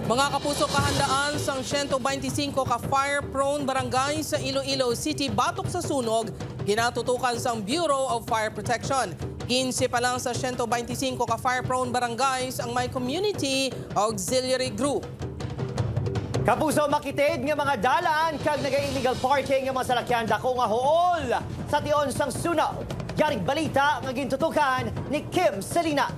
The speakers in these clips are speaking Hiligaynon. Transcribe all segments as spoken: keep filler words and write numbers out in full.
Mga kapuso, kahandaan sang siyento bente singko ka fire-prone barangay sa Iloilo City batok sa sunog ginatutukan sang Bureau of Fire Protection. Kinse pa lang sa siyento bente singko ka fire-prone barangays ang may community auxiliary group. Kapuso, makitid nga mga dalan kag naga-illegal parking nga mga salakyan dako nga huol sa tion sang sunog. Yaring balita nga gintutukan ni Kim Salinas.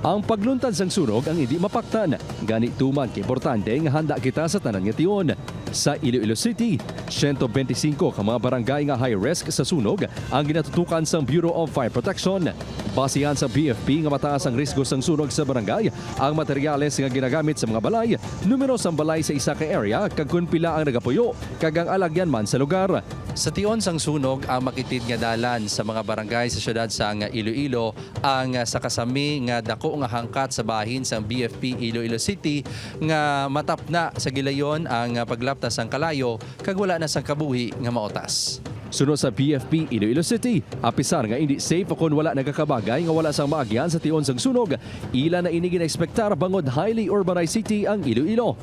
Ang pagluntad sang sunog ang indi mapaktan. Gani tuman ka importante nga handa kita sa tanan nga tion. Sa Iloilo City, siyento bente singko ka mga barangay nga high risk sa sunog ang ginatutukan sang Bureau of Fire Protection. Basihan sa B F P nga mataas ang risgo sang sunog sa barangay ang materyales nga ginagamit sa mga balay, numero sang balay sa isa ka area, kag kon pila ang nagapuyo, kag ang alagyan man sa lugar. Sa tion sang sunog ang makitid nga dalan sa mga barangay sa siyudad sang Iloilo, ang sa kasami nga dako nga hangkat sa bahin sang B F P Iloilo City nga matapna sa gilayon ang paglapta sang kalayo kag wala na sang kabuhi nga mautas. Suno sa B F P Iloilo City, apisar nga indi safe kon wala nagakabagay nga wala sang maagyan sa tion sang sunog, ila na ini ginaekspektar bangod highly urbanized city ang Iloilo.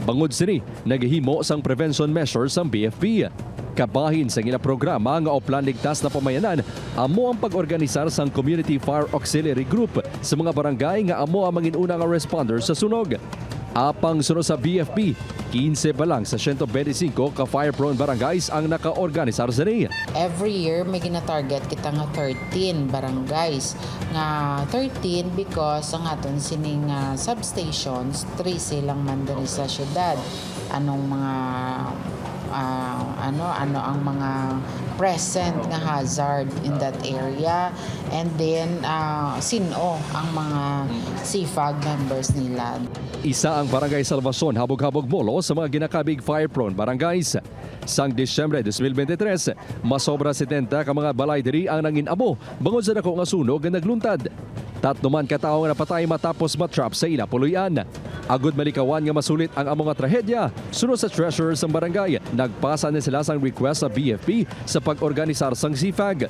Bangod sini, naghimo sang prevention measures ang B F P. Kabahin sang ila programa nga Uplan Ligtas na Pamayanan amo ang pag-organisar sang Community Fire Auxiliary Group sa mga barangay nga amo ang mangin-una nga responders sa sunog. Apang suno sa B F P, kinse pa lang sa siyento bente singko ka fire-prone barangays ang nakaorganisar sini. Every year may gina-target kita nga thirteen barangays, nga thirteen because ang aton sining ah, substations, trese lang man diri sa syudad. Anong mga ah, ano ano ang mga present nga hazard in that area, and then ah, sin-o ang mga CFAG members nila. Isa ang Barangay Salvacion, Habog-Habog, Molo sa mga ginakabig fire-prone barangays. Sang Disyembre dos mil bente tres, masobra setenta ka mga balay diri ang nangin-abo bangod sa dako nga sunog nga nagluntad. Tatlo man ka tawo nga napatay matapos ma-trap sa ila puloy-an. Agud malikawan nga masulit ang amo nga trahedya, suno sa treasurer sang barangay, nagpasa na sila sang request sa B F P sa pag-organisar sang CFAG.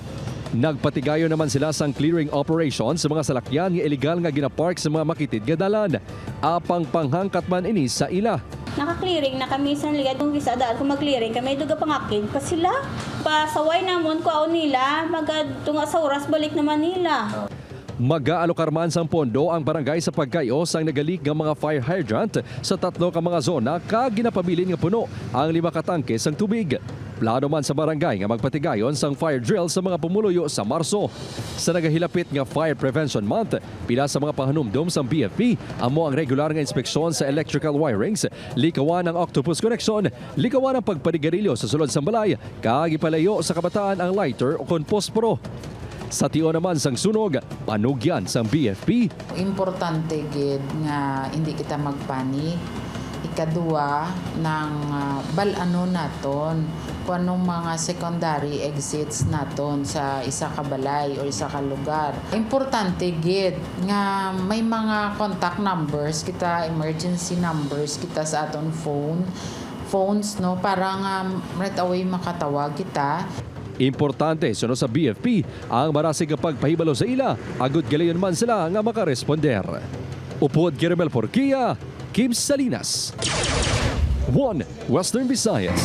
Nagpatigayon naman sila sang clearing operation sa mga salakyan nga iligal nga ginapark sa mga makitid nga dalan. Apang panghangkat man ini sa ila. Naka-clearing na kami sa ligad kung gisa daan kung mag-clearing kami duga pangakig pa sila. Pasaway namon kwaon nila, magad tunga sa oras balik naman nila. Magaalokar man sang pondo ang barangay sa pagkay-o sang nagalik nga mga fire hydrant sa tatlo ka mga zona kag ginapabilin nga puno ang lima ka tangke sang tubig. Plano man sa barangay nga magpatigayon sang fire drill sa mga pumuluyo sa Marso. Sa nagahilapit nga Fire Prevention Month, pila sa mga pahanumdom sang B F P amo ang regular nga inspeksyon sa electrical wirings, likawan ang octopus connection, likawan ang pagpanigarilyo sa sulod sang balay, kag ipalayo sa kabataan ang lighter ukon posporo. Sa tion naman sang sunog, panugyan sang B F P. Importante gid nga indi kita magpanic. Ikaduha, nang ah, bal-anon naton kung anong mga secondary exits naton sa isa ka balay o isa ka lugar. Importante gid nga may mga contact numbers kita, emergency numbers kita sa aton phone, phones, no, para nga right away makatawag kita. Importante, suno sa B F P, ang marasig nga pagpahibalo sa ila, agud galayon man sila nga makaresponder. Upod kay Romel Porquia, Kim Salinas, One Western Visayas.